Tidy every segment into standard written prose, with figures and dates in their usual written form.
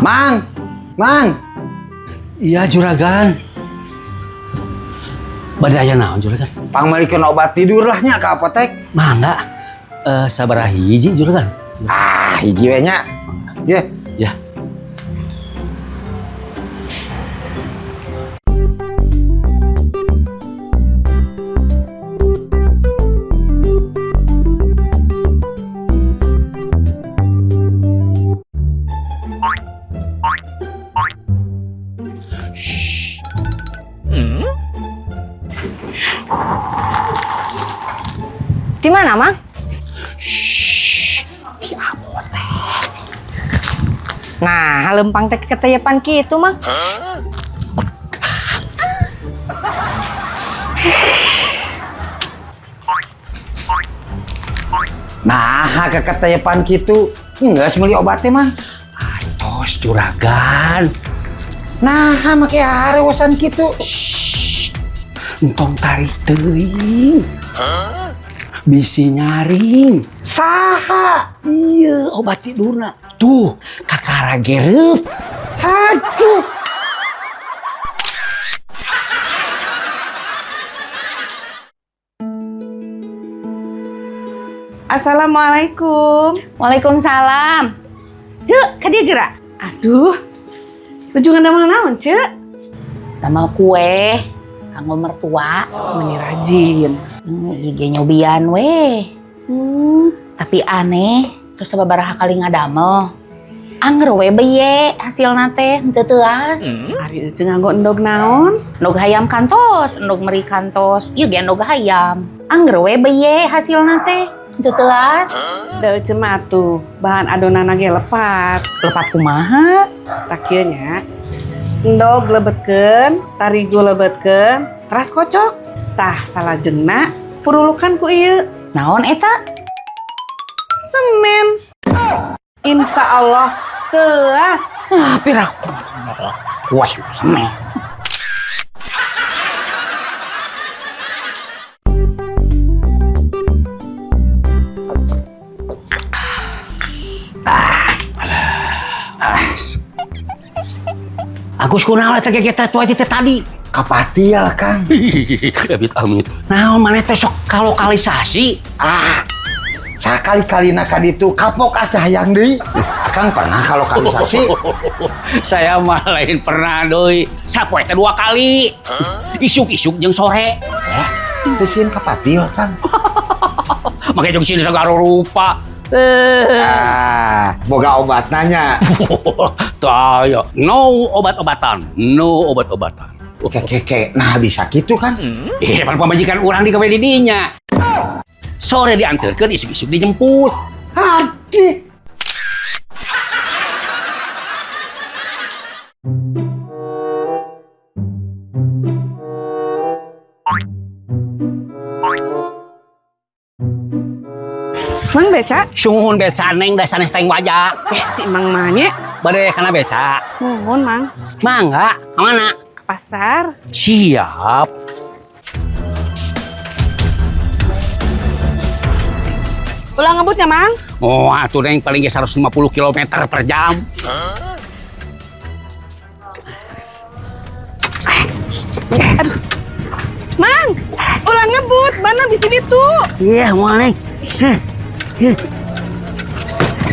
Mang, Mang, Iya juragan. Bade aya naon, juragan? Pangmeulikeun obat tidur lah nya ke apotek. Mangga. Eh, sabaraha hiji, juragan? Ah, hiji we nya. Ye. Ya. Di mana, Mang? Di apotek. Nah, lempang teh keteyepan kitu, Mang. Nah, keketeyepan kitu. Geus meuli obat teh, Mang. Atos, juragan. Nah, make harewosan kitu. Entong tarik teuing. Bisi nyaring. Saha? Iya, obat tidurna. Tuh, kakara gereup. Aduh. Assalamualaikum. Waalaikumsalam. Cek, ka dieu geura? Aduh. Tujuan damel naon, Cek? Damel kue kanggo mertua. Meni rajin. Ieu ge nyobian we. Tapi aneh, terus sababaraha kali ngadamel. Anger we beye hasilna teh henteu teuas. Ari Ece nganggo endog naon? Endog hayam kantos, endog meri kantos, ieu ge endog hayam. Anger we beye hasilna teh henteu teuas. Da Ece mah atuh, bahan adonanna ge lepat. Lepat kumaha? Tah kieu nya. Endog lebetkeun, tarigu lebetkeun, teras kocok. Tah salajengna purulukan ku ieu Naon eta? Semen. Insya Allah teuas. Ah, piraku. Kue semen. Agus, kunaon eta gegetan tua teh tadi? Kapatil, Kang. Amit amit. Naon maneh teh sok kalokalisasi? Ah, sakali-kalina ka ditu kapok ah hayang deui. Akang pernah kalokalisasi? Saya mah lain pernah deui. Sapoe teh dua kali. Isuk-isuk jeung sore. Eh, teu sieun kapatil, Kang. Make jeung sieun sagala rupa. Eh. Ah, boga obat nanya. Tah ya, no obat-obatan, no obat-obatan. Ke ke ke, nah bisa gitu kan? Eh, pan pamajikan urang digawe di dinya. Sore diantarkeun, isuk-isuk dijemput. Aduh. Mang beca? Sungguhun beca, Neng, da sanes teh waja. Eh, si Mang mah nya. Bade kana beca? Nuhun, Mang. Mangga, ka mana? Ke pasar. Siap. Ulah ngebutnya, Mang. Oh, atuh Neng, paling ge 150 km per jam. Aduh. Mang, ulah ngebut, mana bisi bitu. Iya, mau Neng.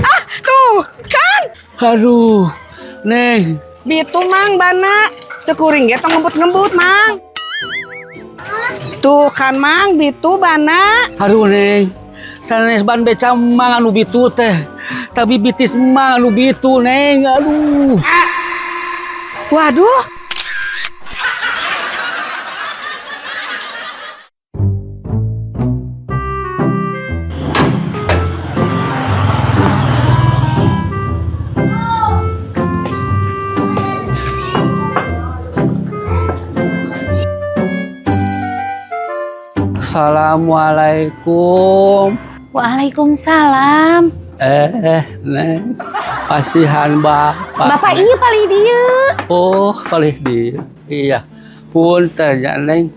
Ah, tuh, kan. Aduh, Neng. Bitu, Mang, bana. Cek kuring ge tong ngebut-ngebut, Mang. Tuh kan, Mang, bitu bana. Aduh, Neng. Sanes ban beca Mang anu bitu teh. Tapi bitis Mang anu bitu, Neng. Aduh. Waduh. Assalamualaikum. Waalaikumsalam. Eh, Neng. Pasihan Bapak. Bapak iya palih dieu. Oh, palih dieu. Iya. Punten ya, Neng.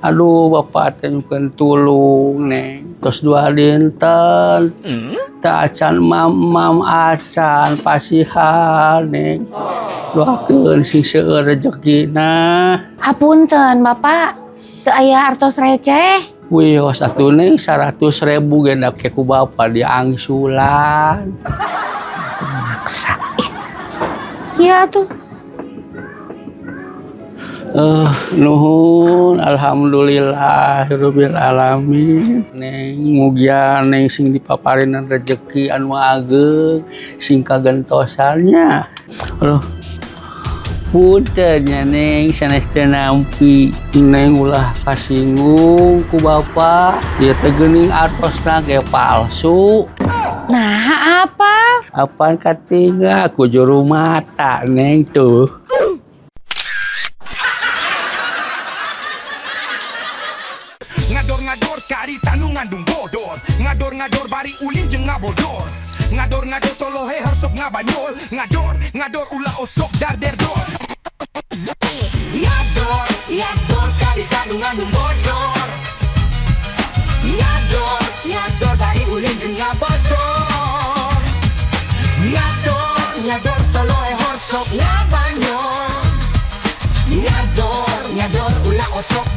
Aduh, Bapak teh nyuhunkeun tulung, Neng. Tos 2 dinten. Teu acan mam-mam acan pasihan, Neng. Doakeun sing seueur rezekina. Hapunten Bapak, teu aya artos receh. Wios atuh, Neng, 100.000 ge da ke ku Bapak diangsulan. Maksa. Eh. Iya tuh. Eh, nuhun, alhamdulillah rabbil alamin. Neng, mugia Neng sing dipaparinan rezeki anu ageng, sing kagentosannya. Aduh. Punten nya, Neng, sanes teu nampi. Neng ulah kasinggung ku Bapak. Ieu teh geuning artosna ge palsu. Nah, apa? Apaan katinggal ku juru mata, Neng, tuh. Ngador-ngador karita nu ngandung bodor. Ngador-ngador bari ulin jeung ngabodor. Ngador-ngador tolohe sok ngabanyol. Ngador, ngador ulah osok dar der dor. Ngador, ngador karita nu ngandung bodor. Ngador, ngador bari ulin jeung ngabodor. Ngador, ngador tolohe sok ngabanyol. Ngador, ngador ulah osok.